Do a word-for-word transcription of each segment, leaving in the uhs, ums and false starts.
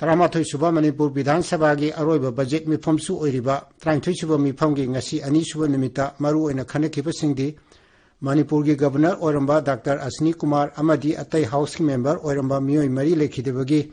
ꯇꯔꯥꯃꯥꯊꯣꯏ ꯁꯨꯕ ꯃꯅꯤꯄꯨꯔ ꯕꯤꯙꯥꯟ ꯁꯚꯥꯒꯤ ꯑꯔꯣꯏꯕ ꯕꯖꯦꯠ ꯃꯤꯐꯝꯁꯨ ꯑꯣꯏꯔꯤꯕ ꯇꯔꯥꯅꯤꯊꯣꯏ ꯁꯨꯕ ꯃꯤꯐꯝꯒꯤ ꯉꯁꯤ ꯑꯅꯤꯁꯨꯕ ꯅꯨꯃꯤꯠꯇ ꯃꯔꯨꯑꯣꯏꯅ ꯈꯟꯅꯈꯤꯕꯁꯤꯡꯗꯤ ꯃꯅꯤꯄꯨꯔꯒꯤ ꯒꯕꯔꯅꯔ ꯑꯣꯏꯔꯝꯕ ꯗꯥꯛꯇꯔ ꯑꯁꯅꯤ ꯀꯨꯃꯥꯔ ꯑꯃꯗꯤ ꯑꯇꯩ ꯍꯥꯎꯁꯀꯤ ꯃꯦꯝꯕꯔ ꯑꯣꯏꯔꯝꯕ ꯃꯤꯑꯣꯏ ꯃꯔꯤ ꯂꯩꯈꯤꯗꯕꯒꯤ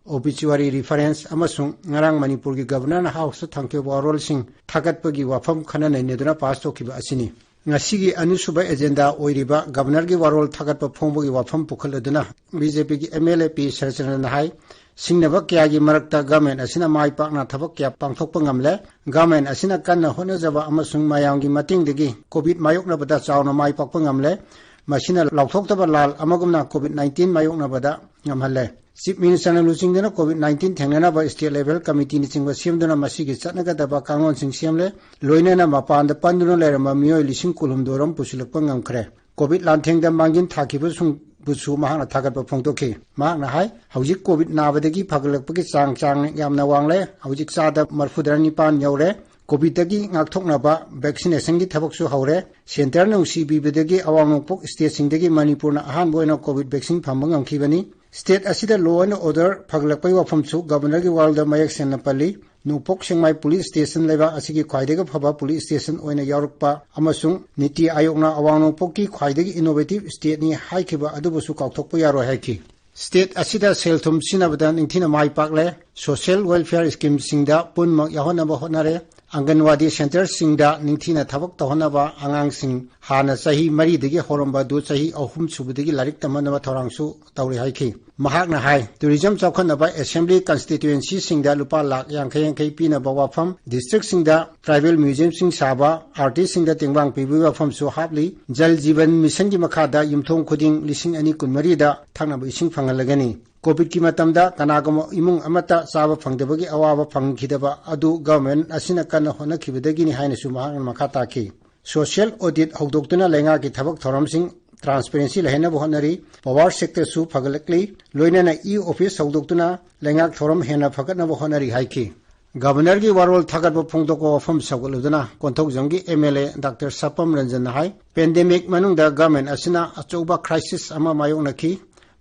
ꯑꯣꯕꯤꯆꯨꯋꯥꯔꯤ ꯔꯤꯐꯔꯦꯟꯁ ꯑꯃꯁꯨꯡ ꯉꯔꯥꯡ ꯃꯅꯤꯄꯨꯔꯒꯤ ꯒꯕꯔꯅꯔꯅ ꯍꯥꯎꯁꯇ ꯊꯝꯈꯤꯕ ꯋꯥꯔꯣꯜꯁꯤꯡ ꯊꯥꯒꯠꯄꯒꯤ ꯋꯥꯐꯝ ꯈꯟꯅ ꯅꯩꯅꯗꯨꯅ ꯄꯥꯁ ꯇꯧꯈꯤꯕ ꯑꯁꯤꯅꯤ꯫ ꯉꯁꯤꯒꯤ ꯑꯅꯤꯁꯨꯕ ꯑꯦꯖꯦꯟꯗꯥ ꯑꯣꯏꯔꯤꯕ ꯒꯕꯔꯅꯔꯒꯤ ꯋꯥꯔꯣꯜ ꯊꯥꯒꯠꯄ ꯐꯣꯡꯕꯒꯤ ꯋꯥꯐꯝ ꯄꯨꯈꯠꯂꯗꯨꯅ ꯕꯤ ꯖꯦ ꯄꯤꯒꯤ ꯑꯦꯝ ꯑꯦꯜ ꯑꯦ ꯄꯤ ꯁꯔꯆꯟꯗ꯭ꯔꯅ ꯍꯥꯏ, ꯁꯤꯡꯅꯕ ꯀꯌꯥꯒꯤ ꯃꯔꯛꯇ ꯒꯚꯔꯟꯃꯦꯟꯠ ꯑꯁꯤꯅ ꯃꯥꯏ ꯄꯥꯛꯅ ꯊꯕꯛ ꯀꯌꯥ ꯄꯥꯡꯊꯣꯛꯄ ꯉꯝꯂꯦ꯫ ꯒꯚꯔꯟꯃꯦꯟꯠ ꯑꯁꯤꯅ ꯀꯟꯅ ꯍꯣꯠꯅꯖꯕ ꯑꯃꯁꯨꯡ ꯃꯌꯥꯝꯒꯤ ꯃꯇꯦꯡꯗꯒꯤ ꯀꯣꯚꯤꯗ ꯃꯥꯌꯣꯛꯅꯕꯗ ꯆꯥꯎꯅ ꯃꯥꯏ ꯄꯥꯛꯄ ꯉꯝꯂꯦ꯫ ꯃꯁꯤꯅ ꯂꯥꯎꯊꯣꯛꯇꯕ ꯂꯥꯜ ꯑꯃꯒꯨꯝꯅ ꯀꯣꯚꯤꯗ ꯅꯥꯏꯟꯇꯤꯟ ꯃꯥꯌꯣꯛꯅꯕꯗ ꯉꯝꯍꯜꯂꯦ꯫ ꯆꯤꯐ ꯃꯤꯅꯤꯁꯇꯔꯅ ꯂꯨꯆꯤꯡꯗꯨꯅ ꯀꯣꯚꯤꯗ ꯅꯥꯏꯟꯇꯤꯟ ꯊꯦꯡꯅꯅꯕ ꯁ꯭ꯇꯦꯠ ꯂꯦꯚꯦꯜ ꯀꯃꯤꯇꯤꯅꯆꯤꯡꯕ ꯁꯦꯝꯗꯨꯅ ꯃꯁꯤꯒꯤ ꯆꯠꯅꯒꯗꯕ ꯀꯥꯡꯂꯣꯟꯁꯤꯡ ꯁꯦꯝꯂꯦ꯫ ꯂꯣꯏꯅꯅ ꯃꯄꯥꯟꯗ ꯄꯟꯗꯨꯅ ꯂꯩꯔꯝꯕ ꯃꯤꯑꯣꯏ ꯂꯤꯁꯤꯡ ꯀꯨꯟꯍꯨꯝꯗꯣꯏ ꯔꯣꯝ ꯄꯨꯁꯤꯜꯂꯛꯄ ꯉꯝꯈ꯭ꯔꯦ꯫ ꯀꯣꯚꯤꯗ ꯂꯥꯟꯊꯦꯡꯗ ꯃꯥꯡꯖꯤꯟ ꯊꯥꯈꯤꯕꯁꯤꯡꯕꯨꯁꯨ ꯃꯍꯥꯛꯅ ꯊꯥꯒꯠꯄ ꯐꯣꯡꯗꯣꯛꯈꯤ꯫ ꯃꯍꯥꯛꯅ ꯍꯥꯏ, ꯍꯧꯖꯤꯛ ꯀꯣꯚꯤꯗ ꯅꯥꯕꯗꯒꯤ ꯐꯒꯠꯂꯛꯄꯒꯤ ꯆꯥꯡ ꯆꯥꯡ ꯌꯥꯝꯅ ꯋꯥꯡꯂꯦ꯫ ꯍꯧꯖꯤꯛ ꯆꯥꯗ ꯃꯔꯐꯨꯇꯔꯥ ꯅꯤꯄꯥꯟ ꯌꯧꯔꯦ꯫ ꯀꯣꯚꯤꯗꯇꯒꯤ ꯉꯥꯛꯊꯣꯛꯅꯕ ꯚꯦꯛꯁꯤꯅꯦꯁꯟꯒꯤ ꯊꯕꯛꯁꯨ ꯍꯧꯔꯦ꯫ ꯁꯦꯟꯇꯔꯅ ꯅꯨꯡꯁꯤꯕꯤꯕꯗꯒꯤ ꯑꯋꯥꯡ ꯅꯣꯡꯄꯣꯛ ꯁ꯭ꯇꯦꯠꯁꯤꯡꯗꯒꯤ ꯃꯅꯤꯄꯨꯔꯅ ꯑꯍꯥꯟꯕ ꯑꯣꯏꯅ ꯀꯣꯚꯤꯗ ꯚꯦꯛꯁꯤꯟ ꯐꯪꯕ ꯉꯝꯈꯤꯕꯅꯤ꯫ ꯁ꯭ꯇꯦꯠ ꯑꯁꯤꯗ law and order ꯐꯒꯠꯂꯛꯄꯒꯤ ꯋꯥꯐꯝꯁꯨ ꯒꯕꯔꯅꯔꯒꯤ ꯋꯥꯔꯣꯜꯗ ꯃꯌꯦꯛ ꯁꯦꯡꯅ ꯄꯜꯂꯤ꯫ ꯅꯣꯡꯄꯣꯛ ꯁꯦꯛꯃꯥꯏ ꯄꯨꯂꯤꯁ ꯁ꯭ꯇꯦꯁꯟ ꯂꯩꯕꯥꯛ ꯑꯁꯤꯒꯤ ꯈ꯭ꯋꯥꯏꯗꯒꯤ ꯐꯕ ꯄꯨꯂꯤꯁ ꯁ꯭ꯇꯦꯁꯟ ꯑꯣꯏꯅ ꯌꯥꯎꯔꯛꯄ ꯑꯃꯁꯨꯡ ꯅꯤꯇꯤ ꯑꯥꯌꯣꯒꯅ ꯑꯋꯥꯡ ꯅꯣꯡꯄꯣꯛꯀꯤ ꯈ꯭ꯋꯥꯏꯗꯒꯤ ꯏꯅꯣꯚꯦꯇꯤꯚ ꯁ꯭ꯇꯦꯠꯅꯤ ꯍꯥꯏꯈꯤꯕ ꯑꯗꯨꯕꯨꯁꯨ ꯀꯥꯎꯊꯣꯛꯄ ꯌꯥꯔꯣꯏ ꯍꯥꯏꯈꯤ꯫ ꯁ꯭ꯇꯦꯠ ꯑꯁꯤꯗ ꯁꯦꯜ ꯊꯨꯝ ꯁꯤꯖꯤꯟꯅꯕꯗ ꯅꯤꯡꯊꯤꯅ ꯃꯥꯏ ꯄꯥꯛꯂꯦ꯫ ꯁꯣꯁꯤꯌꯦꯜ ꯋꯦꯜꯐꯤꯌꯔ ꯁ꯭ꯀꯤꯝꯁꯤꯡꯗ ꯄꯨꯝꯅꯃꯛ ꯌꯥꯎꯍꯟꯅꯕ ꯍꯣꯠꯅꯔꯦ꯫ ꯑꯪꯒꯟꯋꯥꯗꯤ ꯁꯦꯟꯇꯔꯁꯤꯡꯗ ꯅꯤꯡꯊꯤꯅ ꯊꯕꯛ ꯇꯧꯍꯟꯅꯕ, ꯑꯉꯥꯡꯁꯤꯡ ꯍꯥꯟꯅ ꯆꯍꯤ ꯃꯔꯤꯗꯒꯤ ꯍꯧꯔꯝꯕ ꯑꯗꯨ ꯆꯍꯤ ꯑꯍꯨꯝ ꯁꯨꯕꯗꯒꯤ ꯂꯥꯏꯔꯤꯛ ꯇꯝꯍꯟꯅꯕ ꯊꯧꯔꯥꯡꯁꯨ ꯇꯧꯔꯤ ꯍꯥꯏꯈꯤ꯫ ꯃꯍꯥꯛꯅ ꯍꯥꯏ, ꯇꯨꯔꯤꯖꯝ ꯆꯥꯎꯈꯠꯅꯕ ꯑꯦꯁꯦꯝꯕ꯭ꯂꯤ ꯀꯟꯁꯇꯤꯇ꯭ꯌꯨꯑꯦꯟꯁꯤꯁꯤꯡꯗ ꯂꯨꯄꯥ ꯂꯥꯈ ꯌꯥꯡꯈꯩ ꯌꯥꯡꯈꯩ ꯄꯤꯅꯕ ꯋꯥꯐꯝ, ꯗꯤꯁꯇ꯭ꯔꯤꯛꯁꯤꯡꯗ ꯇ꯭ꯔꯥꯏꯕꯦꯜ ꯃ꯭ꯌꯨꯖꯤꯌꯝꯁꯤꯡ ꯁꯥꯕ, ꯑꯥꯔꯇꯤꯁꯁꯤꯡꯗ ꯇꯦꯡꯕꯥꯡ ꯄꯤꯕꯒꯤ ꯋꯥꯐꯝꯁꯨ ꯍꯥꯞꯂꯤ꯫ ꯖꯜ ꯖꯤꯕꯟ ꯃꯤꯁꯟꯒꯤ ꯃꯈꯥꯗ ꯌꯨꯝꯊꯣꯡ ꯈꯨꯗꯤꯡ ꯂꯤꯁꯤꯡ ꯑꯅꯤ ꯀꯨꯟꯃꯔꯤꯗ ꯊꯛꯅꯕ ꯏꯁꯤꯡ ꯐꯪꯍꯜꯂꯒꯅꯤ꯫ ꯀꯣꯚꯤꯗꯀꯤ ꯃꯇꯝꯗ ꯀꯅꯥꯒꯨꯝꯕ ꯏꯃꯨꯡ ꯑꯃꯠꯇ ꯆꯥꯕ ꯐꯪꯗꯕꯒꯤ ꯑꯋꯥꯕ ꯐꯪꯈꯤꯗꯕ ꯑꯗꯨ ꯒꯚꯔꯟꯃꯦꯟꯠ ꯑꯁꯤꯅ ꯀꯟꯅ ꯍꯣꯠꯅꯈꯤꯕꯗꯒꯤꯅꯤ ꯍꯥꯏꯅꯁꯨ ꯃꯍꯥꯛꯅ ꯃꯈꯥ ꯇꯥꯈꯤ꯫ ꯁꯣꯁꯤꯌꯦꯜ ꯑꯣꯗꯤꯠ ꯍꯧꯗꯣꯛꯇꯨꯅ ꯂꯩꯉꯥꯛꯀꯤ ꯊꯕꯛ ꯊꯧꯔꯝꯁꯤꯡ ꯇ꯭ꯔꯥꯟꯁꯄꯦꯔꯦꯟꯁꯤ ꯂꯩꯍꯟꯅꯕ ꯍꯣꯠꯅꯔꯤ꯫ ꯄꯋꯥꯔ ꯁꯦꯛꯇꯔꯁꯨ ꯐꯒꯠꯂꯛꯂꯤ꯫ ꯂꯣꯏꯅꯅ ꯏ ꯑꯣꯐꯤꯁ ꯍꯧꯗꯣꯛꯇꯨꯅ ꯂꯩꯉꯥꯛ ꯊꯧꯔꯝ ꯍꯦꯟꯅ ꯐꯒꯠꯅꯕ ꯍꯣꯠꯅꯔꯤ ꯍꯥꯏꯈꯤ꯫ ꯒꯕꯔꯅꯔꯒꯤ ꯋꯥꯔꯣꯜ ꯊꯥꯒꯠꯄ ꯐꯣꯡꯗꯣꯛꯄ ꯋꯥꯐꯝ ꯁꯧꯒꯠꯂꯗꯨꯅ ꯀꯣꯟꯊꯧꯖꯝꯒꯤ M L A doctor Sapam ꯔꯟꯖꯟꯅ ꯍꯥꯏ, ꯄꯦꯟꯗꯦꯃꯤꯛ ꯃꯅꯨꯡꯗ ꯒꯚꯔꯟꯃꯦꯟꯠ ꯑꯁꯤꯅ ꯑꯆꯧꯕ ꯀ꯭ꯔꯥꯏꯁꯤꯁ ꯑꯃ ꯃꯥꯌꯣꯛꯅꯈꯤ꯫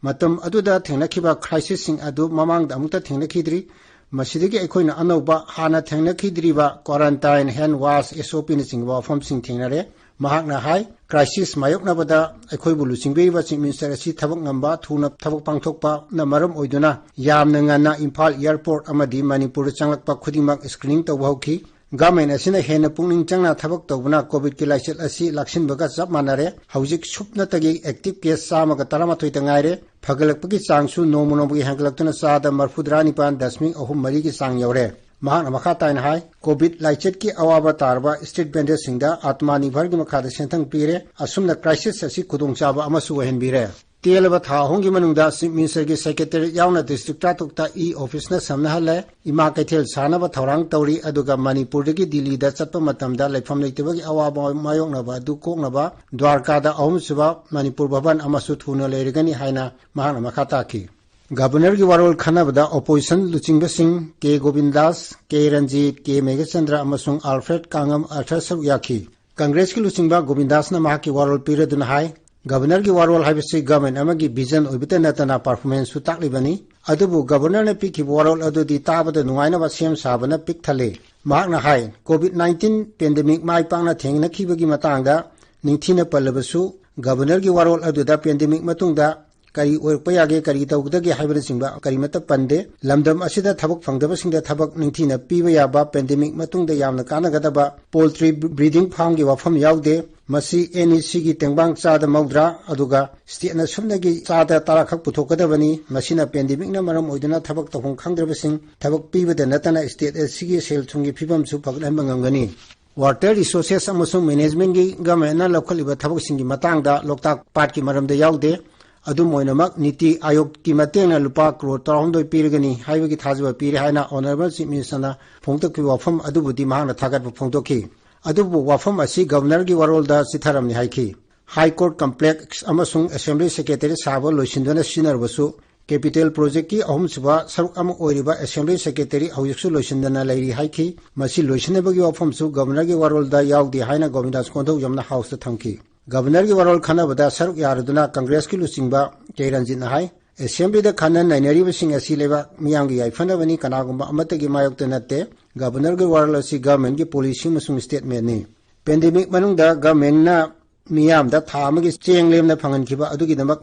ꯃꯇꯝ ꯑꯗꯨꯗ ꯊꯦꯡꯅꯈꯤꯕ crisis ꯁꯤꯡ ꯑꯗꯨ ꯃꯃꯥꯡꯗ ꯑꯃꯨꯛꯇ ꯊꯦꯡꯅꯈꯤꯗ꯭ꯔꯤ꯫ ꯃꯁꯤꯗꯒꯤ ꯑꯩꯈꯣꯏꯅ ꯑꯅꯧꯕ ꯍꯥꯟꯅ ꯊꯦꯡꯅꯈꯤꯗ꯭ꯔꯤꯕ quarantine, hand wash, S O P ꯅꯆꯤꯡꯕ ꯋꯥꯐꯝꯁꯤꯡ ꯊꯦꯡꯅꯔꯦ꯫ ꯃꯍꯥꯛꯅ ꯍꯥꯏ, crisis ꯃꯥꯌꯣꯛꯅꯕꯗ ꯑꯩꯈꯣꯏꯕꯨ ꯂꯨꯆꯤꯡꯕꯤꯔꯤꯕ Chief Minister ꯑꯁꯤ ꯊꯕꯛ ꯉꯝꯕ, ꯊꯨꯅ ꯊꯕꯛ ꯄꯥꯡꯊꯣꯛꯄꯅ ꯃꯔꯝ ꯑꯣꯏꯗꯨꯅ ꯌꯥꯝꯅ ꯉꯟꯅ ꯏꯝꯐꯥꯜ airport ꯑꯃꯗꯤ ꯃꯅꯤꯄꯨꯔꯗ ꯆꯪꯂꯛꯄ ꯈꯨꯗꯤꯡꯃꯛ screening ꯇꯧꯕ ꯍꯧꯈꯤ꯫ Government ꯑꯁꯤꯅ ꯍꯦꯟꯅ ꯄꯨꯛꯅꯤꯡ ꯆꯪꯅ ꯊꯕꯛ ꯇꯧꯕꯅ COVID ꯀꯤ ꯂꯥꯏꯆꯠ ꯑꯁꯤ ꯂꯥꯛꯁꯤꯟꯕꯒ ꯆꯞ ꯃꯥꯟꯅꯔꯦ꯫ ꯍꯧꯖꯤꯛ ꯁꯨꯞꯅꯇꯒꯤ active case ꯆꯥꯝꯃꯒ ꯇꯔꯥꯃꯥꯊꯣꯏꯗ ꯉꯥꯏꯔꯦ꯫ ꯐꯒꯠꯂꯛꯄꯒꯤ ꯆꯥꯡꯁꯨ ꯅꯣꯡꯃ ꯅꯣꯡꯃꯒꯤ ꯍꯦꯟꯒꯠꯂꯛꯇꯨꯅ ꯆꯥꯗ ꯃꯔꯤꯐꯨꯇꯔꯥꯅꯤꯄꯥꯟ ꯗꯁꯃꯤꯛ ꯑꯍꯨꯝ ꯃꯔꯤꯒꯤ ꯆꯥꯡ ꯌꯧꯔꯦ꯫ ꯃꯍꯥꯛꯅ ꯃꯈꯥ ꯇꯥꯅ ꯍꯥꯏ, COVID ꯂꯥꯏꯆꯠꯀꯤ ꯑꯋꯥꯕ ꯇꯥꯔꯕ street vendor ꯁꯤꯡꯗ ꯑꯥꯇꯃꯥ ꯅꯤꯔꯚꯔꯒꯤ ꯃꯈꯥꯗ ꯁꯦꯟꯊꯪ ꯄꯤꯔꯦ꯫ ꯑꯁꯨꯝꯅ crisis ꯑꯁꯤ ꯈꯨꯗꯣꯡꯆꯥꯕ ꯑꯃꯁꯨ ꯑꯣꯏꯍꯟꯕꯤꯔꯦ꯫ ꯇꯦꯜꯂꯕ ꯊꯥ ꯑꯍꯨꯝꯒꯤ ꯃꯅꯨꯡꯗ Chief Minister ꯒꯤ Secretariat ꯌꯥꯎꯅ district ꯇꯔꯥꯇꯔꯨꯛꯇ e-office ꯅ ꯁꯝꯅꯍꯜꯂꯦ꯫ ꯏꯃꯥ ꯀꯩꯊꯦꯜ ꯁꯥꯅꯕ ꯊꯧꯔꯥꯡ ꯇꯧꯔꯤ, ꯑꯗꯨꯒ ꯃꯅꯤꯄꯨꯔꯗꯒꯤ ꯗꯤꯜꯂꯤꯗ ꯆꯠꯄ ꯃꯇꯝꯗ ꯂꯩꯐꯝ ꯂꯩꯇꯕꯒꯤ ꯑꯋꯥꯕ ꯃꯥꯌꯣꯛꯅꯕ ꯑꯗꯨ ꯀꯣꯛꯅꯕ ꯗ꯭ꯋꯥꯔꯀꯥꯗ ꯑꯍꯨꯝꯁꯨꯕ ꯃꯅꯤꯄꯨꯔ ꯚꯕꯟ ꯑꯃꯁꯨ ꯊꯨꯅ ꯂꯩꯔꯒꯅꯤ ꯍꯥꯏꯅ ꯃꯍꯥꯛꯅ ꯃꯈꯥ ꯇꯥꯈꯤ꯫ Governor ꯒꯤ ꯋꯥꯔꯣꯜ ꯈꯟꯅꯕꯗ opposition ꯂꯨꯆꯤꯡꯕꯁꯤꯡ ꯀꯦ ꯒꯣꯕꯤꯟꯗꯥꯁ, ꯀꯦ ꯔꯟꯖꯤꯠ, ꯀꯦ ꯃꯦꯘꯆꯟꯗ꯭ꯔ ꯑꯃꯁꯨꯡ ꯑꯜꯐ꯭ꯔꯦꯗ ꯀꯥꯡꯉꯝ ꯑꯥꯔꯊꯔ ꯁꯔꯨꯛ ꯌꯥꯈꯤ꯫ Congress ꯀꯤ ꯂꯨꯆꯤꯡꯕ ꯒꯣꯕꯤꯟꯗꯥꯁꯅ ꯃꯍꯥꯛꯀꯤ ꯋꯥꯔꯣꯜ ꯄꯤꯔꯗꯨꯅ ꯍꯥꯏ, Governor ꯒꯤ ꯋꯥꯔꯣꯜ ꯍꯥꯏꯕꯁꯤ government ꯑꯃꯒꯤ vision ꯑꯣꯏꯕꯇ ꯅꯠꯇꯅ performance ꯁꯨ ꯇꯥꯛꯂꯤꯕꯅꯤ꯫ ꯑꯗꯨꯕꯨ Governor ꯅ ꯄꯤꯈꯤꯕ ꯋꯥꯔꯣꯜ ꯑꯗꯨꯗꯤ ꯇꯥꯕꯗ ꯅꯨꯡꯉꯥꯏꯅꯕ ꯁꯦꯝ ꯁꯥꯕꯅ ꯄꯤꯛ ꯊꯜꯂꯦ꯫ ꯃꯍꯥꯛꯅ ꯍꯥꯏ, COVID nineteen pandemic ꯃꯥꯏ ꯄꯥꯛꯅ ꯊꯦꯡꯅꯈꯤꯕꯒꯤ ꯃꯇꯥꯡꯗ ꯅꯤꯡꯊꯤꯅ ꯄꯜꯂꯕꯁꯨ, Governor ꯒꯤ ꯋꯥꯔꯣꯜ ꯑꯗꯨꯗ pandemic ꯃꯇꯨꯡꯗ ꯀꯔꯤ ꯑꯣꯏꯔꯛꯄ ꯌꯥꯒꯦ, ꯀꯔꯤ ꯇꯧꯒꯗꯒꯦ ꯍꯥꯏꯕꯅꯆꯤꯡꯕ ꯀꯔꯤꯃꯠꯇ ꯄꯟꯗꯦ꯫ ꯂꯝꯗꯝ ꯑꯁꯤꯗ ꯊꯕꯛ ꯐꯪꯗꯕꯁꯤꯡꯗ ꯊꯕꯛ ꯅꯤꯡꯊꯤꯅ ꯄꯤꯕ ꯌꯥꯕ, pandemic ꯃꯇꯨꯡꯗ ꯌꯥꯝꯅ ꯀꯥꯟꯅꯒꯗꯕ poultry breeding farm ꯒꯤ ꯋꯥꯐꯝ ꯌꯥꯎꯗꯦ꯫ ꯃꯁꯤ N E C ꯒꯤ ꯇꯦꯡꯕꯥꯡ ꯆꯥꯗ ꯃꯧꯗ꯭ꯔꯥ, ꯑꯗꯨꯒ state ꯅ ꯁꯨꯞꯅꯒꯤ ꯆꯥꯗ ꯇꯔꯥ ꯈꯛ ꯄꯨꯊꯣꯛꯀꯗꯕꯅꯤ꯫ ꯃꯁꯤꯅ pandemic ꯅ ꯃꯔꯝ ꯑꯣꯏꯗꯨꯅ ꯊꯕꯛ ꯇꯧꯐꯝ ꯈꯪꯗ꯭ꯔꯕꯁꯤꯡ ꯊꯕꯛ ꯄꯤꯕꯗ ꯅꯠꯇꯅ state ꯑꯁꯤꯒꯤ ꯁꯦꯜ ꯊꯨꯝꯒꯤ ꯐꯤꯕꯝꯁꯨ ꯐꯒꯠꯍꯟꯕ ꯉꯝꯒꯅꯤ꯫ Water resources ꯑꯃꯁꯨꯡ management ꯀꯤ government ꯅ ꯂꯧꯈꯠꯂꯤꯕ ꯊꯕꯛꯁꯤꯡꯒꯤ ꯃꯇꯥꯡꯗ ꯂꯣꯛꯇꯥꯛ ꯄꯥꯠꯀꯤ ꯃꯔꯝꯗ ꯌꯥꯎꯗꯦ꯫ ꯑꯗꯨꯝ ꯑꯣꯏꯅꯃꯛ, ꯅꯤꯇꯤ ꯑꯥꯌꯣꯒꯀꯤ ꯃꯇꯦꯡꯅ ꯂꯨꯄꯥ ꯀ꯭ꯔꯣꯔ ꯇꯔꯥꯍꯨꯝꯗꯣꯏ ꯄꯤꯔꯒꯅꯤ ꯍꯥꯏꯕꯒꯤ ꯊꯥꯖꯕ ꯄꯤꯔꯦ ꯍꯥꯏꯅ Honourable Chief Minister ꯅ ꯐꯣꯡꯗꯣꯛꯈꯤꯕ ꯋꯥꯐꯝ ꯑꯗꯨꯕꯨꯗꯤ ꯃꯍꯥꯛꯅ ꯊꯥꯒꯠꯄ ꯐꯣꯡꯗꯣꯛꯈꯤ꯫ ꯑꯗꯨꯕꯨ ꯋꯥꯐꯝ ꯑꯁꯤ Governor ꯒꯤ ꯋꯥꯔꯣꯜꯗ ꯆꯤꯊꯔꯝꯅꯤ ꯍꯥꯏꯈꯤ꯫ High Court complex ꯑꯃꯁꯨꯡ Assembly Secretariat ꯁꯥꯕ ꯂꯣꯏꯁꯤꯟꯗꯨꯅ ꯁꯤꯖꯤꯟꯅꯔꯕꯁꯨ, capital project ꯀꯤ ꯑꯍꯨꯝꯁꯨꯕ ꯁꯔꯨꯛ ꯑꯃ ꯑꯣꯏꯔꯤꯕ Assembly Secretariat ꯍꯧꯖꯤꯛꯁꯨ ꯂꯣꯏꯁꯤꯟꯗꯅ ꯂꯩꯔꯤ ꯍꯥꯏꯈꯤ꯫ ꯃꯁꯤ ꯂꯣꯏꯁꯤꯟꯅꯕꯒꯤ ꯋꯥꯐꯝꯁꯨ Governor ꯒꯤ ꯋꯥꯔꯣꯜꯗ ꯌꯥꯎꯗꯦ ꯍꯥꯏꯅ ꯒꯣꯕꯤꯟꯗꯥꯁ ꯀꯣꯟꯊꯧꯖꯝꯅ House ꯇ ꯊꯝꯈꯤ꯫ ꯒꯕꯔꯅꯔꯒꯤ ꯋꯥꯔꯣꯜ ꯈꯟꯅꯕꯗ ꯁꯔꯨꯛ ꯌꯥꯔꯗꯨꯅ ꯀꯪꯒ꯭ꯔꯦꯁꯀꯤ ꯂꯨꯆꯤꯡꯕ ꯀꯦ ꯔꯟꯖꯤꯠꯅ ꯍꯥꯏ, ꯑꯦꯁꯦꯝꯕ꯭ꯂꯤꯗ ꯈꯟꯅ ꯅꯩꯅꯔꯤꯕꯁꯤꯡ ꯑꯁꯤ ꯂꯩꯕꯥꯛ ꯃꯤꯌꯥꯝꯒꯤ ꯌꯥꯏꯐꯅꯕꯅꯤ, ꯀꯅꯥꯒꯨꯝꯕ ꯑꯃꯠꯇꯒꯤ ꯃꯥꯌꯣꯛꯇ ꯅꯠꯇꯦ꯫ ꯒꯕꯔꯅꯔꯒꯤ ꯋꯥꯔꯣꯜ ꯑꯁꯤ ꯒꯚꯔꯟꯃꯦꯟꯠꯀꯤ ꯄꯣꯂꯤꯁꯤ ꯑꯃꯁꯨꯡ ꯁ꯭ꯇꯦꯠꯃꯦꯟꯠꯅꯤ꯫ ꯄꯦꯟꯗꯦꯃꯤꯛ ꯃꯅꯨꯡꯗ ꯒꯚꯔꯟꯃꯦꯟꯠꯅ ꯃꯤꯌꯥꯝꯗ ꯊꯥ ꯑꯃꯒꯤ ꯆꯦꯡ ꯂꯦꯝꯅ ꯐꯪꯍꯟꯈꯤꯕ ꯑꯗꯨꯒꯤꯗꯃꯛ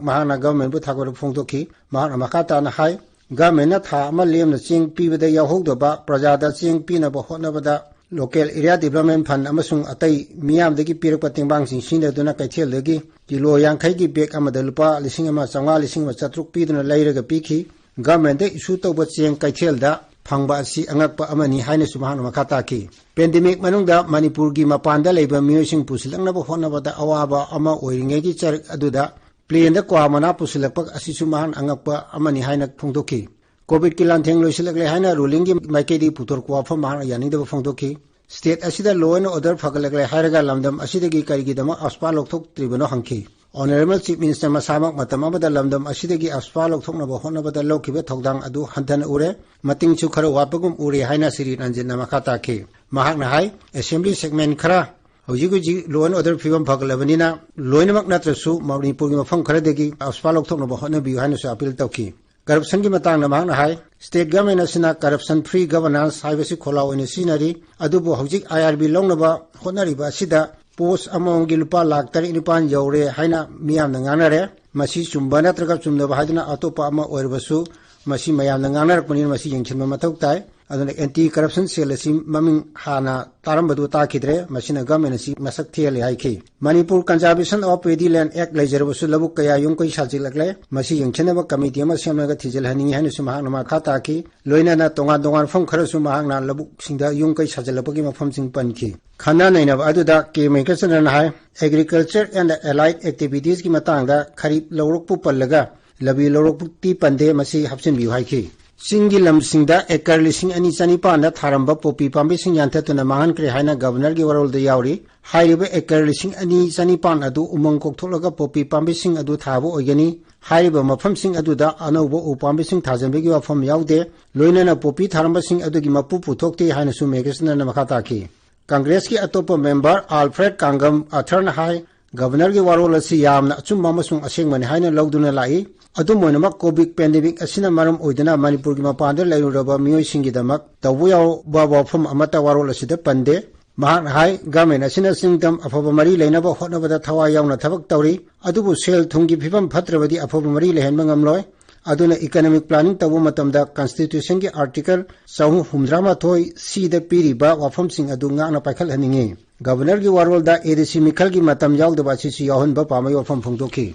ꯃꯍꯥꯛꯅ ꯒꯚꯔꯟꯃꯦꯟꯠꯄꯨ ꯊꯥꯒꯠꯄ ꯐꯣꯡꯗꯣꯛꯈꯤ꯫ ꯃꯍꯥꯛꯅ ꯃꯈꯥ ꯇꯥꯅ ꯍꯥꯏ, ꯒꯚꯔꯟꯃꯦꯟꯠꯅ ꯊꯥ ꯑꯃ ꯂꯦꯝꯅ ꯆꯦꯡ ꯄꯤꯕꯗ ꯌꯥꯎꯍꯧꯗꯕ ꯄ꯭ꯔꯖꯥꯗ ꯆꯦꯡ ꯄꯤꯅꯕ ꯍꯣꯠꯅꯕꯗ local area development fund ꯑꯃꯁꯨꯡ ꯑꯇꯩ ꯃꯤꯌꯥꯝꯗꯒꯤ ꯄꯤꯔꯛꯄ ꯇꯦꯡꯕꯥꯡꯁꯤꯡ ꯁꯤꯖꯤꯟꯅꯗꯨꯅ ꯀꯩꯊꯦꯜꯗꯒꯤ ꯀꯤꯂꯣ ꯌꯥꯡꯈꯩꯒꯤ ꯕꯦꯒ ꯑꯃꯗ ꯂꯨꯄꯥ ꯂꯤꯁꯤꯡ ꯑꯃ ꯆꯥꯝꯃꯉꯥ, ꯂꯤꯁꯤꯡ ꯑꯃ ꯆꯥꯇ꯭ꯔꯨꯛ ꯄꯤꯗꯨꯅ ꯂꯩꯔꯒ ꯄꯤꯈꯤ꯫ ꯒꯚꯔꯟꯃꯦꯟꯠꯇ issue ꯇꯧꯕ ꯆꯦꯡ ꯀꯩꯊꯦꯜꯗ ꯐꯪꯕ ꯑꯁꯤ ꯑꯉꯛꯄ ꯑꯃꯅꯤ ꯍꯥꯏꯅꯁꯨ ꯃꯍꯥꯛꯅ ꯃꯈꯥ ꯇꯥꯈꯤ꯫ ꯄꯦꯟꯗꯦꯃꯤꯛ ꯃꯅꯨꯡꯗ ꯃꯅꯤꯄꯨꯔꯒꯤ ꯃꯄꯥꯟꯗ ꯂꯩꯕ ꯃꯤꯑꯣꯏꯁꯤꯡ ꯄꯨꯁꯤꯜꯂꯛꯅꯕ ꯍꯣꯠꯅꯕꯗ ꯑꯋꯥꯕ ꯑꯃ ꯑꯣꯏꯔꯤꯉꯩꯒꯤ ꯆꯔꯛ ꯑꯗꯨꯗ ꯄ꯭ꯂꯦꯟꯗ ꯀ꯭ꯋꯥ ꯃꯅꯥ ꯄꯨꯁꯤꯜꯂꯛꯄ ꯑꯁꯤꯁꯨ ꯃꯍꯥꯛꯅ ꯑꯉꯛꯄ ꯑꯃꯅꯤ ꯍꯥꯏꯅ ꯐꯣꯡꯗꯣꯛꯈꯤ꯫ ꯀꯣꯚꯤꯗꯀꯤ ꯂꯥꯟꯊꯦꯡ ꯂꯣꯏꯁꯤꯜꯂꯛꯂꯦ ꯍꯥꯏꯅ ꯔꯨꯂꯤꯡꯒꯤ ꯃꯥꯏꯀꯩꯗꯒꯤ ꯄꯨꯊꯣꯔꯛꯄ ꯋꯥꯐꯝ ꯃꯍꯥꯛꯅ ꯌꯥꯅꯤꯡꯗꯕ ꯐꯣꯡꯗꯣꯛꯈꯤ꯫ ꯁ꯭ꯇꯦꯠ ꯑꯁꯤꯗ law and order ꯐꯒꯠꯂꯛꯂꯦ ꯍꯥꯏꯔꯒ ꯂꯝꯗꯝ ꯑꯁꯤꯗꯒꯤ ꯀꯔꯤꯒꯤꯗꯃꯛ AFSPA ꯂꯧꯊꯣꯛꯇ꯭ꯔꯤꯕꯅꯣ ꯍꯪꯈꯤ꯫ Honourable Chief Minister ꯃꯁꯥꯃꯛ ꯃꯇꯝ ꯑꯃꯗ ꯂꯝꯗꯝ ꯑꯁꯤꯗꯒꯤ AFSPA ꯂꯧꯊꯣꯛꯅꯕ ꯍꯣꯠꯅꯕꯗ ꯂꯧꯈꯤꯕ ꯊꯧꯗꯥꯡ ꯑꯗꯨ ꯍꯟꯊꯅ ꯎꯔꯦ, ꯃꯇꯤꯡꯁꯨ ꯈꯔ ꯋꯥꯠꯄꯒꯨꯝ ꯎꯔꯦ ꯍꯥꯏꯅ ꯁ꯭ꯔꯤ ꯔꯟꯖꯤꯠꯅ ꯃꯈꯥ ꯇꯥꯈꯤ꯫ ꯃꯍꯥꯛꯅ ꯍꯥꯏ, ꯑꯦꯁꯦꯝꯕ꯭ꯂꯤ ꯁꯦꯒꯃꯦꯟꯠ ꯈꯔ ꯍꯧꯖꯤꯛ ꯍꯧꯖꯤꯛ law and order ꯐꯤꯕꯝ ꯐꯒꯠꯂꯕꯅꯤꯅ ꯂꯣꯏꯅꯃꯛ ꯅꯠꯇ꯭ꯔꯁꯨ ꯃꯅꯤꯄꯨꯔꯒꯤ ꯃꯐꯝ ꯈꯔꯗꯒꯤ AFSPA ꯂꯧꯊꯣꯛꯅꯕ ꯍꯣꯠꯅꯕꯤꯌꯨ ꯍꯥꯏꯅꯁꯨ ꯑꯥꯄꯤꯜ ꯇꯧꯈꯤ꯫ ꯀꯔꯞꯁꯟꯒꯤ ꯃꯇꯥꯡꯗ ꯃꯍꯥꯛꯅ ꯍꯥꯏ, ꯁ꯭ꯇꯦꯠ ꯒꯚꯔꯟꯃꯦꯟꯠ ꯑꯁꯤꯅ corruption free governance ꯍꯥꯏꯕꯁꯤ ꯈꯣꯜꯂꯥꯎ ꯑꯣꯏꯅ ꯁꯤꯖꯤꯟꯅꯔꯤ, ꯑꯗꯨꯕꯨ ꯍꯧꯖꯤꯛ IRB ꯂꯧꯅꯕ ꯍꯣꯠꯅꯔꯤꯕ ꯑꯁꯤꯗ ꯄꯣꯁ ꯑꯃꯃꯝꯒꯤ ꯂꯨꯄꯥ ꯂꯥꯈ ꯇꯔꯦꯠ ꯅꯤꯄꯥꯟ ꯌꯧꯔꯦ ꯍꯥꯏꯅ ꯃꯤꯌꯥꯝꯅ ꯉꯥꯡꯅꯔꯦ꯫ ꯃꯁꯤ ꯆꯨꯝꯕ ꯅꯠꯇ꯭ꯔꯒ ꯆꯨꯝꯗꯕ ꯍꯥꯏꯗꯨꯅ ꯑꯇꯣꯞꯄ ꯑꯃ ꯑꯣꯏꯔꯕꯁꯨ ꯃꯁꯤ ꯃꯌꯥꯝꯅ ꯉꯥꯡꯅꯔꯛꯄꯅꯤꯅ ꯃꯁꯤ ꯌꯦꯡꯁꯤꯟꯕ ꯃꯊꯧ ꯇꯥꯏ꯫ ꯑꯗꯨꯅ Anti Corruption Cell ꯑꯁꯤ ꯃꯃꯤꯡ ꯍꯥꯟꯅ ꯇꯥꯔꯝꯕꯗꯨ ꯇꯥꯈꯤꯗ꯭ꯔꯦ, ꯃꯁꯤꯅ ꯒꯚꯔꯟꯃꯦꯟꯠ ꯑꯁꯤ ꯃꯁꯛ ꯊꯤꯍꯜꯂꯦ ꯍꯥꯏꯈꯤ꯫ Manipur Conservation of Paddy Land Act ꯂꯩꯖꯔꯕꯁꯨ ꯂꯧꯕꯨꯛ ꯀꯌꯥ ꯌꯨꯝ ꯀꯩ ꯁꯥꯖꯤꯜꯂꯛꯂꯦ, ꯃꯁꯤ ꯌꯦꯡꯁꯤꯟꯅꯕ ꯀꯃꯤꯇꯤ ꯑꯃ ꯁꯦꯝꯂꯒ ꯊꯤꯖꯤꯜꯍꯟꯅꯤꯡꯏ ꯍꯥꯏꯅꯁꯨ ꯃꯍꯥꯛꯅ ꯃꯈꯥ ꯇꯥꯈꯤ꯫ ꯂꯣꯏꯅꯅ ꯇꯣꯉꯥꯟ ꯇꯣꯉꯥꯟꯕ ꯃꯐꯝ ꯈꯔꯁꯨ ꯃꯍꯥꯛꯅ ꯂꯧꯕꯨꯛꯁꯤꯡꯗ ꯌꯨꯝ ꯀꯩ ꯁꯥꯖꯤꯜꯂꯛꯄꯒꯤ ꯃꯐꯝꯁꯤꯡ ꯄꯟꯈꯤ꯫ ꯈꯟꯅ ꯅꯩꯅꯕ ꯑꯗꯨꯗ ꯀꯦ ꯃꯦꯘꯆꯟꯗ꯭ꯔꯅ ꯍꯥꯏ, Agriculture and Allied Activitiesꯀꯤ ꯃꯇꯥꯡꯗ ꯈꯔꯤꯞ ꯂꯧꯔꯣꯛꯄꯨ ꯄꯜꯂꯒ ꯂꯕꯤ ꯂꯧꯔꯣꯛꯇꯤ ꯄꯟꯗꯦ, ꯃꯁꯤ ꯍꯥꯞꯆꯤꯟꯕꯤꯌꯨ ꯍꯥꯏꯈꯤ꯫ ꯆꯤꯡꯒꯤ ꯂꯝꯁꯤꯡꯗ ꯑꯦꯀꯔ ꯂꯤꯁꯤꯡ ꯑꯅꯤ ꯆꯅꯤꯄꯥꯟꯗ ꯊꯥꯔꯝꯕ ꯄꯣꯄꯤ ꯄꯥꯝꯕꯤꯁꯤꯡ ꯌꯥꯟꯊꯠꯇꯨꯅ ꯃꯥꯡꯍꯟꯈ꯭ꯔꯦ ꯍꯥꯏꯅ ꯒꯕꯔꯅꯔꯒꯤ ꯋꯥꯔꯣꯜꯗ ꯌꯥꯎꯔꯤ꯫ ꯍꯥꯏꯔꯤꯕ ꯑꯦꯀꯔ ꯂꯤꯁꯤꯡ ꯑꯅꯤ ꯆꯅꯤꯄꯥꯟ ꯑꯗꯨ ꯎꯃꯪ ꯀꯣꯛꯊꯣꯛꯂꯒ ꯄꯣꯄꯤ ꯄꯥꯝꯕꯤꯁꯤꯡ ꯑꯗꯨ ꯊꯥꯕ ꯑꯣꯏꯒꯅꯤ꯫ ꯍꯥꯏꯔꯤꯕ ꯃꯐꯝꯁꯤꯡ ꯑꯗꯨꯗ ꯑꯅꯧꯕ ꯎ ꯄꯥꯝꯕꯤꯁꯤꯡ ꯊꯥꯖꯤꯟꯕꯒꯤ ꯋꯥꯐꯝ ꯌꯥꯎꯗꯦ꯫ ꯂꯣꯏꯅꯅ ꯄꯣꯄꯤ ꯊꯥꯔꯝꯕꯁꯤꯡ ꯑꯗꯨꯒꯤ ꯃꯄꯨ ꯄꯨꯊꯣꯛꯇꯦ ꯍꯥꯏꯅꯁꯨ ꯃꯦꯘꯆꯟꯗ꯭ꯔꯅ ꯃꯈꯥ ꯇꯥꯈꯤ꯫ ꯀꯪꯒ꯭ꯔꯦꯁꯀꯤ ꯑꯇꯣꯞꯄ ꯃꯦꯝꯕꯔ ꯑꯜꯐ꯭ꯔꯦꯗ ꯀꯥꯡꯒꯝ ꯑꯊꯔꯅ ꯍꯥꯏ, ꯒꯕꯔꯅꯔꯒꯤ ꯋꯥꯔꯣꯜ ꯑꯁꯤ ꯌꯥꯝꯅ ꯑꯆꯨꯝꯕ ꯑꯃꯁꯨꯡ ꯑꯁꯦꯡꯕꯅꯤ ꯍꯥꯏꯅ ꯂꯧꯗꯨꯅ ꯂꯥꯛꯏ꯫ ꯑꯗꯨꯝ ꯑꯣꯏꯅꯃꯛ, ꯀꯣꯚꯤꯗ ꯄꯦꯟꯗꯦꯃꯤꯛ ꯑꯁꯤꯅ ꯃꯔꯝ ꯑꯣꯏꯗꯨꯅ ꯃꯅꯤꯄꯨꯔꯒꯤ ꯃꯄꯥꯟꯗ ꯂꯩꯔꯨꯔꯕ ꯃꯤꯑꯣꯏꯁꯤꯡꯒꯤꯗꯃꯛ ꯇꯧꯕ ꯌꯥꯎꯕ ꯋꯥꯐꯝ ꯑꯃꯠꯇ ꯋꯥꯔꯣꯜ ꯑꯁꯤꯗ ꯄꯟꯗꯦ꯫ ꯃꯍꯥꯛꯅ ꯍꯥꯏ, ꯒꯃꯦꯟ ꯑꯁꯤꯅ ꯆꯤꯡꯗꯝ ꯑꯐꯕ ꯃꯔꯤ ꯂꯩꯅꯕ ꯍꯣꯠꯅꯕꯗ ꯊꯋꯥꯏ ꯌꯥꯎꯅ ꯊꯕꯛ ꯇꯧꯔꯤ, ꯑꯗꯨꯕꯨ ꯁꯦꯜ ꯊꯨꯝꯒꯤ ꯐꯤꯕꯝ ꯐꯠꯇ꯭ꯔꯕꯗꯤ ꯑꯐꯕ ꯃꯔꯤ ꯂꯩꯍꯟꯕ ꯉꯝꯂꯣꯏ꯫ ꯑꯗꯨꯅ economic planning ꯇꯧꯕ ꯃꯇꯝꯗ constitutionꯒꯤ article ꯆꯍꯨꯝ ꯍꯨꯝꯗ꯭ꯔꯥ ꯃꯥꯊꯣꯏ ꯁꯤꯗ ꯄꯤꯔꯤꯕ ꯋꯥꯐꯝꯁꯤꯡ ꯑꯗꯨ ꯉꯥꯛꯅ ꯄꯥꯏꯈꯠꯍꯟꯅꯤꯡꯏ꯫ ꯒꯕꯔꯅꯔꯒꯤ ꯋꯥꯔꯣꯜꯗ ADC ꯃꯤꯈꯜꯒꯤ ꯃꯇꯝ ꯌꯥꯎꯗꯕ ꯑꯁꯤꯁꯨ ꯌꯥꯎꯍꯟꯕ ꯄꯥꯝꯕꯒꯤ ꯋꯥꯐꯝ ꯐꯣꯡꯗꯣꯛꯈꯤ꯫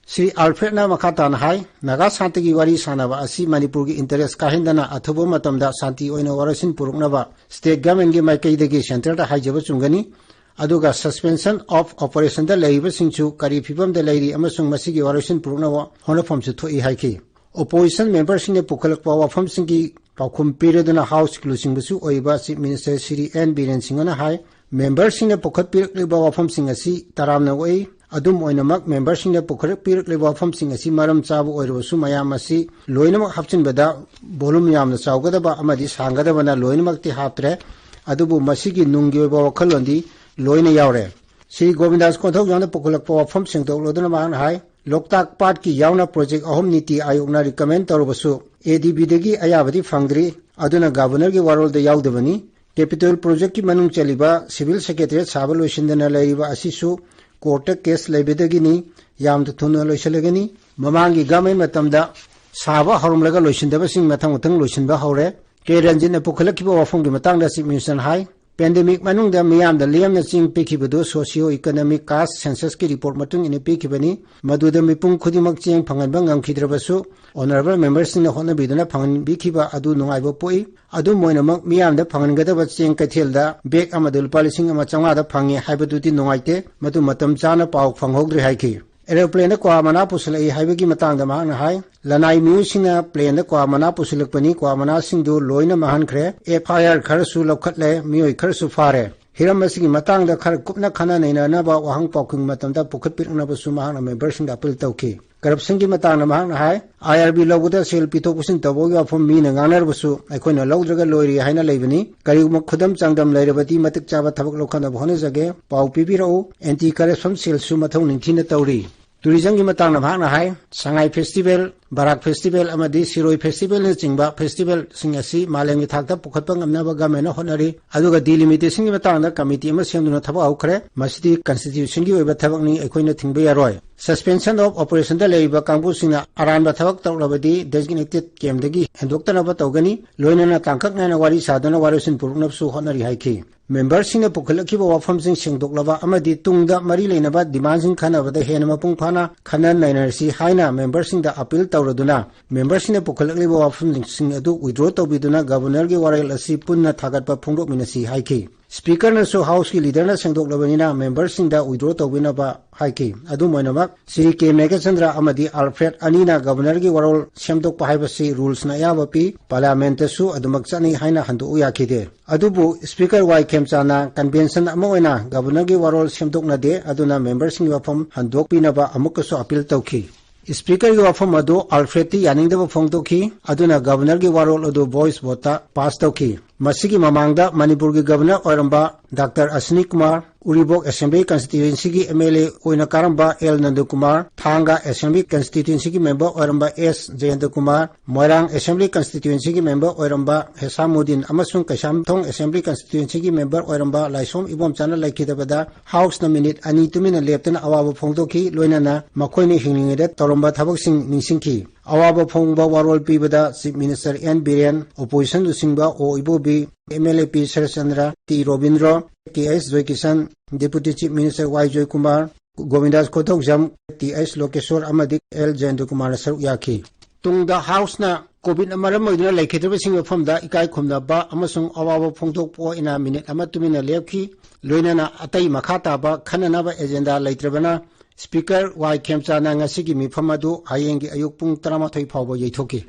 ꯁ꯭ꯔꯤ ꯑꯜꯐ꯭ꯔꯦꯗꯅ ꯃꯈꯥ ꯇꯥꯅ ꯍꯥꯏ, ꯅꯥꯒꯥ ꯁꯥꯟꯇꯤꯒꯤ ꯋꯥꯔꯤ ꯁꯥꯟꯅꯕ ꯑꯁꯤ ꯃꯅꯤꯄꯨꯔꯒꯤ interest ꯀꯥꯏꯍꯟꯗꯅ ꯑꯊꯨꯕ ꯃꯇꯝꯗ ꯁꯥꯟꯇꯤ ꯑꯣꯏꯅ ꯋꯥꯔꯣꯏꯁꯤꯟ ꯄꯨꯔꯛꯅꯕ state governmentꯀꯤ ꯃꯥꯏꯀꯩꯗꯒꯤ centreꯗ ꯍꯥꯏꯖꯕ ꯆꯨꯝꯒꯅꯤ꯫ ꯑꯗꯨꯒ suspension of operationꯗ ꯂꯩꯔꯤꯕꯁꯤꯡꯁꯨ ꯀꯔꯤ ꯐꯤꯕꯝꯗ ꯂꯩꯔꯤ ꯑꯃꯁꯨꯡ ꯃꯁꯤꯒꯤ ꯋꯥꯔꯣꯏꯁꯤꯟ ꯄꯨꯔꯛꯅꯕ ꯍꯣꯠꯅꯐꯝꯁꯨ ꯊꯣꯛꯏ ꯍꯥꯏꯈꯤ꯫ Opposition memberꯁꯤꯡꯅ ꯄꯨꯈꯠꯂꯛꯄ ꯋꯥꯐꯝꯁꯤꯡꯒꯤ ꯄꯥꯎꯈꯨꯝ ꯄꯤꯔꯗꯨꯅ Houseꯀꯤ ꯂꯨꯆꯤꯡꯕꯁꯨ ꯑꯣꯏꯔꯤꯕ Chief Minister Shri N Biren ꯁꯤꯡꯍꯅ ꯍꯥꯏ, memberꯁꯤꯡꯅ ꯄꯨꯈꯠꯄꯤꯔꯛꯂꯤꯕ ꯋꯥꯐꯝꯁꯤꯡ ꯑꯁꯤ ꯇꯔꯥꯝꯅ ꯑꯣꯛꯏ꯫ ꯑꯗꯨꯝ ꯑꯣꯏꯅꯃꯛ, memberꯁꯤꯡꯅ ꯄꯨꯈꯠꯄꯤꯔꯛꯂꯤꯕ ꯋꯥꯐꯝꯁꯤꯡ ꯑꯁꯤ ꯃꯔꯝ ꯆꯥꯕ ꯑꯣꯏꯔꯕꯁꯨ ꯃꯌꯥꯝ ꯑꯁꯤ ꯂꯣꯏꯅꯃꯛ ꯍꯥꯞꯆꯤꯟꯕꯗ volume ꯌꯥꯝꯅ ꯆꯥꯎꯒꯗꯕ ꯑꯃꯗꯤ ꯁꯥꯡꯒꯗꯕꯅ ꯂꯣꯏꯅꯃꯛꯇꯤ ꯍꯥꯞꯇ꯭ꯔꯦ꯫ ꯑꯗꯨꯕꯨ ꯃꯁꯤꯒꯤ ꯅꯨꯡꯒꯤ ꯑꯣꯏꯕ ꯋꯥꯈꯜꯂꯣꯟꯗꯤ ꯂꯣꯏꯅ ꯌꯥꯎꯔꯦ꯫ ꯁ꯭ꯔꯤ ꯒꯣꯕꯤꯟꯗꯥꯁ ꯀꯣꯟꯊꯧꯖꯝꯅ ꯄꯨꯈꯠꯂꯛꯄ ꯋꯥꯐꯝ ꯁꯦꯡꯗꯣꯛꯂꯗꯨꯅ ꯃꯍꯥꯛꯅ ꯍꯥꯏ, ꯂꯣꯛꯇꯥꯛ ꯄꯥꯠꯀꯤ ꯌꯥꯎꯅ project ꯑꯍꯨꯝ ꯅꯤꯇꯤ ꯑꯥꯌꯣꯒꯅ recommend ꯇꯧꯔꯕꯁꯨ ADBꯗꯒꯤ ꯑꯌꯥꯕꯗꯤ ꯐꯪꯗ꯭ꯔꯤ, ꯑꯗꯨꯅ ꯒꯕꯔꯅꯔꯒꯤ ꯋꯥꯔꯣꯜꯗ ꯌꯥꯎꯗꯕꯅꯤ꯫ Capital projectꯀꯤ ꯃꯅꯨꯡ ꯆꯜꯂꯤꯕ civil secretariat ꯁꯥꯕ ꯂꯣꯏꯁꯤꯟꯗꯅ ꯂꯩꯔꯤꯕ ꯑꯁꯤꯁꯨ courtꯇ case ꯂꯩꯕꯗꯒꯤꯅꯤ, ꯌꯥꯝꯅ ꯊꯨꯅ ꯂꯣꯏꯁꯤꯜꯂꯒꯅꯤ꯫ ꯃꯃꯥꯡꯒꯤ government ꯃꯇꯝꯗ ꯁꯥꯕ ꯍꯧꯔꯝꯂꯒ ꯂꯣꯏꯁꯤꯟꯗꯕꯁꯤꯡ ꯃꯊꯪ ꯃꯊꯪ ꯂꯣꯏꯁꯤꯟꯕ ꯍꯧꯔꯦ꯫ ꯀꯦ ꯔꯟꯖꯤꯠꯅ ꯄꯨꯈꯠꯂꯛꯈꯤꯕ ꯋꯥꯐꯝꯒꯤ ꯃꯇꯥꯡꯗ Chief Ministerꯅ ꯍꯥꯏ, pandemic ꯃꯅꯨꯡꯗ ꯃꯤꯌꯥꯝꯗ ꯂꯦꯝꯅ ꯆꯦꯡ ꯄꯤꯈꯤꯕꯗꯨ socio economic caste censusꯀꯤ report ꯃꯇꯨꯡ ꯏꯟꯅ ꯄꯤꯈꯤꯕꯅꯤ꯫ ꯃꯗꯨꯗ ꯃꯤꯄꯨꯝ ꯈꯨꯗꯤꯡꯃꯛ ꯆꯦꯡ ꯐꯪꯍꯟꯕ ꯉꯝꯈꯤꯗ꯭ꯔꯕꯁꯨ, honourable memberꯁꯤꯡꯅ ꯍꯣꯠꯅꯕꯤꯗꯨꯅ ꯐꯪꯍꯟꯕꯤꯈꯤꯕ ꯑꯗꯨ ꯅꯨꯡꯉꯥꯏꯕ ꯄꯣꯛꯏ꯫ ꯑꯗꯨꯝ ꯑꯣꯏꯅꯃꯛ, ꯃꯤꯌꯥꯝꯗ ꯐꯪꯍꯟꯒꯗꯕ ꯆꯦꯡ ꯀꯩꯊꯦꯜꯗ bag ꯑꯃꯗ ꯂꯨꯄꯥ ꯂꯤꯁꯤꯡ ꯑꯃ ꯆꯥꯝꯃꯉꯥꯗ ꯐꯪꯉꯤ ꯍꯥꯏꯕꯗꯨꯗꯤ ꯅꯨꯡꯉꯥꯏꯇꯦ꯫ ꯃꯗꯨ ꯃꯇꯝ ꯆꯥꯅ ꯄꯥꯎ ꯐꯪꯍꯧꯗ꯭ꯔꯦ ꯍꯥꯏꯈꯤ꯫ Aeroplaneꯗ ꯀ꯭ꯋꯥ ꯃꯅꯥ ꯄꯨꯁꯤꯜꯂꯛꯏ ꯍꯥꯏꯕꯒꯤ ꯃꯇꯥꯡꯗ ꯃꯍꯥꯛꯅ ꯍꯥꯏ, ꯂꯅꯥꯏ ꯃꯤꯑꯣꯏꯁꯤꯡꯅ planeꯗ ꯀ꯭ꯋꯥ ꯃꯅꯥ ꯄꯨꯁꯤꯜꯂꯛꯄꯅꯤ, ꯀ꯭ꯋꯥ ꯃꯅꯥꯁꯤꯡꯗꯨ ꯂꯣꯏꯅ ꯃꯥꯡꯍꯟꯈ꯭ꯔꯦ꯫ FIR ꯈꯔꯁꯨ ꯂꯧꯈꯠꯂꯦ, ꯃꯤꯑꯣꯏ ꯈꯔꯁꯨ ꯐꯥꯔꯦ꯫ ꯍꯤꯔꯝ ꯑꯁꯤꯒꯤ ꯃꯇꯥꯡꯗ ꯈꯔ ꯀꯨꯞꯅ ꯈꯟꯅ ꯅꯩꯅꯅꯕ ꯋꯥꯍꯪ ꯄꯥꯎꯈꯨꯝꯒꯤ ꯃꯇꯝꯗ ꯄꯨꯈꯠꯄꯤꯔꯛꯅꯕꯁꯨ ꯃꯍꯥꯛꯅ memberꯁꯤꯡꯗ appeal ꯇꯧꯈꯤ꯫ Corruptionꯒꯤ ꯃꯇꯥꯡꯗ ꯃꯍꯥꯛꯅ ꯍꯥꯏ, IRB ꯂꯧꯕꯗ ꯁꯦꯜ ꯄꯤꯊꯣꯛ ꯄꯤꯁꯤꯟ ꯇꯧꯕꯒꯤ ꯋꯥꯐꯝ ꯃꯤꯅ ꯉꯥꯡꯅꯔꯕꯁꯨ ꯑꯩꯈꯣꯏꯅ ꯂꯧꯗ꯭ꯔꯒ ꯂꯣꯏꯔꯦ ꯍꯥꯏꯅ ꯂꯩꯕꯅꯤ꯫ ꯀꯔꯤꯒꯨꯝꯕ ꯈꯨꯗꯝ ꯆꯥꯡꯗꯝ ꯂꯩꯔꯕꯗꯤ ꯃꯇꯤꯛ ꯆꯥꯕ ꯊꯕꯛ ꯂꯧꯈꯠꯅꯕ ꯍꯣꯠꯅꯖꯒꯦ꯫ ꯄꯥꯎ ꯄꯤꯕꯤꯔꯛꯎ꯫ Anti Corruption Cellꯁꯨ ꯃꯊꯧ ꯅꯤꯡꯊꯤꯅ ꯇꯧꯔꯤ꯫ Tourismꯒꯤ ꯃꯇꯥꯡꯗ ꯃꯍꯥꯛꯅ ꯍꯥꯏ, ꯁꯉꯥꯏ Festival, ꯕꯔꯥꯛ Festival ꯑꯃꯗꯤ ꯁꯤꯔꯣꯏ Festivalꯅꯆꯤꯡꯕ festivalꯁꯤꯡ ꯑꯁꯤ ꯃꯥꯂꯦꯝꯒꯤ ꯊꯥꯛꯇ ꯄꯨꯈꯠꯄ ꯉꯝꯅꯕ governmentꯅ ꯍꯣꯠꯅꯔꯤ꯫ ꯑꯗꯨꯒ delimitationꯒꯤ ꯃꯇꯥꯡꯗ committee ꯑꯃ ꯁꯦꯝꯗꯨꯅ ꯊꯕꯛ ꯍꯧꯈ꯭ꯔꯦ꯫ ꯃꯁꯤꯗꯤ constitutionꯒꯤ ꯑꯣꯏꯕ ꯊꯕꯛꯅꯤ, ꯑꯩꯈꯣꯏꯅ ꯊꯤꯡꯕ ꯌꯥꯔꯣꯏ꯫ Suspension of operationꯗ ꯂꯩꯔꯤꯕ ꯀꯥꯡꯕꯨꯁꯤꯡꯅ ꯑꯔꯥꯟꯕ ꯊꯕꯛ ꯇꯧꯔꯛꯂꯕꯗꯤ designated campꯗꯒꯤ ꯍꯦꯟꯗꯣꯛꯇꯅꯕ ꯇꯧꯒꯅꯤ꯫ ꯂꯣꯏꯅꯅ ꯇꯥꯡꯀꯛ ꯅꯥꯏꯅ ꯋꯥꯔꯤ ꯁꯥꯗꯨꯅ ꯋꯥꯔꯣꯏꯁꯤꯟ ꯄꯨꯔꯛꯅꯕꯁꯨ ꯍꯣꯠꯅꯔꯤ ꯍꯥꯏꯈꯤ꯫ Memberꯁꯤꯡꯅ ꯄꯨꯈꯠꯂꯛꯈꯤꯕ ꯋꯥꯐꯝꯁꯤꯡ ꯁꯦꯡꯗꯣꯛꯂꯕ ꯑꯃꯗꯤ ꯇꯨꯡꯗ ꯃꯔꯤ ꯂꯩꯅꯕ demandꯁꯤꯡ ꯈꯟꯅꯕꯗ ꯍꯦꯟꯅ ꯃꯄꯨꯡ ꯐꯥꯅ ꯈꯟꯅ ꯅꯩꯅꯔꯁꯤ ꯍꯥꯏꯅ memberꯁꯤꯡꯗ appeal ꯇꯧꯔꯗꯨꯅ memberꯁꯤꯡꯅ ꯄꯨꯈꯠꯂꯛꯂꯤꯕ ꯋꯥꯐꯝꯁꯤꯡ ꯑꯗꯨ withdraw ꯇꯧꯕꯤꯗꯨꯅ governorꯒꯤ ꯋꯥꯔꯦꯞ ꯑꯁꯤ ꯄꯨꯟꯅ ꯊꯥꯒꯠꯄ ꯐꯣꯡꯗꯣꯛꯃꯤꯟꯅꯁꯤ ꯍꯥꯏꯈꯤ꯫ Speakerꯅꯁꯨ Houseꯀꯤ leaderꯅ ꯁꯦꯡꯗꯣꯛꯂꯕꯅꯤꯅ memberꯁꯤꯡꯗ withdraw ꯇꯧꯕꯤꯅꯕ ꯍꯥꯏꯈꯤ꯫ ꯑꯗꯨꯝ ꯑꯣꯏꯅꯃꯛ, ꯁ꯭ꯔꯤ ꯀꯦ ꯃꯦꯘꯆꯟꯗ꯭ꯔ ꯑꯃꯗꯤ Alfred ꯑꯅꯤꯅ governorꯒꯤ ꯋꯥꯔꯣꯜ ꯁꯦꯝꯗꯣꯛꯄ ꯍꯥꯏꯕꯁꯤ rulesꯅ ꯑꯌꯥꯕ ꯄꯤ, parliamentꯇꯁꯨ ꯑꯗꯨꯃꯛ ꯆꯠꯅꯩ ꯍꯥꯏꯅ ꯍꯟꯗꯣꯛꯎ ꯌꯥꯈꯤꯗꯦ꯫ ꯑꯗꯨꯕꯨ Speaker ꯋꯥꯏ ꯈꯦꯝꯆꯥꯅ convention ꯑꯃ ꯑꯣꯏꯅ governorꯒꯤ ꯋꯥꯔꯣꯜ ꯁꯦꯝꯗꯣꯛꯅꯗꯦ, ꯑꯗꯨꯅ memberꯁꯤꯡꯒꯤ ꯋꯥꯐꯝ ꯍꯟꯗꯣꯛꯄꯤꯅꯕ ꯑꯃꯨꯛꯀꯁꯨ appeal ꯇꯧꯈꯤ꯫ Speakerꯒꯤ ꯋꯥꯐꯝ ꯑꯗꯨ Alfredꯇꯤ ꯌꯥꯅꯤꯡꯗꯕ ꯐꯣꯡꯗꯣꯛꯈꯤ, ꯑꯗꯨꯅ governorꯒꯤ ꯋꯥꯔꯣꯜ ꯑꯗꯨ voice voteꯇ pass ꯇꯧꯈꯤ꯫ ꯃꯁꯤꯒꯤ ꯃꯃꯥꯡꯗ ꯃꯅꯤꯄꯨꯔꯒꯤ governor ꯑꯣꯏꯔꯝꯕ Doctor Aswini Kumar, ꯎꯔꯤꯕꯣꯛ Assembly Constituencyꯒꯤ MLA ꯑꯣꯏꯅ ꯀꯥꯔꯝꯕ ꯑꯦꯜ ꯅꯟꯗꯀꯨꯃꯥꯔ, ꯊꯥꯡꯒ Assembly Constituencyꯒꯤ member ꯑꯣꯏꯔꯝꯕ ꯑꯦꯁ ꯖꯌꯟꯇꯀꯨꯃꯥꯔ, ꯃꯣꯏꯔꯥꯡ Assembly Constituencyꯒꯤ member ꯑꯣꯏꯔꯝꯕ ꯍꯦꯁꯥꯃꯨꯗꯤꯟ ꯑꯃꯁꯨꯡ ꯀꯩꯁꯥꯝꯊꯣꯡ Assembly Constituencyꯒꯤ member ꯑꯣꯏꯔꯝꯕ ꯂꯥꯏꯁꯣꯝ ꯏꯕꯣꯝꯆꯥꯅ ꯂꯩꯈꯤꯗꯕꯗ Houseꯅ minute ꯑꯅꯤ ꯇꯨꯃꯤꯟꯅ ꯂꯦꯞꯇꯨꯅ ꯑꯋꯥꯕ ꯐꯣꯡꯗꯣꯛꯈꯤ꯫ ꯂꯣꯏꯅꯅ ꯃꯈꯣꯏꯅ ꯍꯤꯡꯂꯤꯉꯩꯗ ꯇꯧꯔꯝꯕ ꯊꯕꯛꯁꯤꯡ ꯅꯤꯡꯁꯤꯡꯈꯤ꯫ ꯑꯋꯥꯕ ꯐꯣꯡꯕ ꯋꯥꯔꯣꯜ ꯄꯤꯕꯗ Chief Minister N Biren, Opposition ꯂꯨꯆꯤꯡꯕ O Ibobi, MLA P Saratchandra, T Robindro, K H Joykishan, Deputy Chief Minister Y Joykumar, Gobindas Konthoujam, T H Lokeshor ꯑꯃꯗꯤ ꯑꯦꯜ ꯖꯌꯟꯇꯀꯨꯃꯥꯔꯅ ꯁꯔꯨꯛ ꯌꯥꯈꯤ꯫ ꯇꯨꯡꯗ Houseꯅ COVIDꯅ ꯃꯔꯝ ꯑꯣꯏꯗꯨꯅ ꯂꯩꯈꯤꯗ꯭ꯔꯕꯁꯤꯡꯒꯤ ꯃꯐꯝꯗ ꯏꯀꯥꯏ ꯈꯨꯝꯅꯕ ꯑꯃꯁꯨꯡ ꯑꯋꯥꯕ ꯐꯣꯡꯗꯣꯛꯄ ꯑꯣꯏꯅ minute ꯑꯃ ꯇꯨꯃꯤꯟꯅ ꯂꯦꯞꯈꯤ꯫ ꯂꯣꯏꯅꯅ ꯑꯇꯩ ꯃꯈꯥ ꯇꯥꯕ ꯈꯟꯅꯅꯕ agenda ꯂꯩꯇ꯭ꯔꯕꯅ Speaker ꯋꯥꯏ ꯈꯦꯝꯆꯥꯅ ꯉꯁꯤꯒꯤ ꯃꯤꯐꯝ ꯑꯗꯨ ꯍꯌꯦꯡꯒꯤ ꯑꯌꯨꯛ ꯄꯨꯡ ꯇꯔꯥꯃꯥꯊꯣꯏ ꯐꯥꯎꯕ ꯌꯩꯊꯣꯛꯈꯤ꯫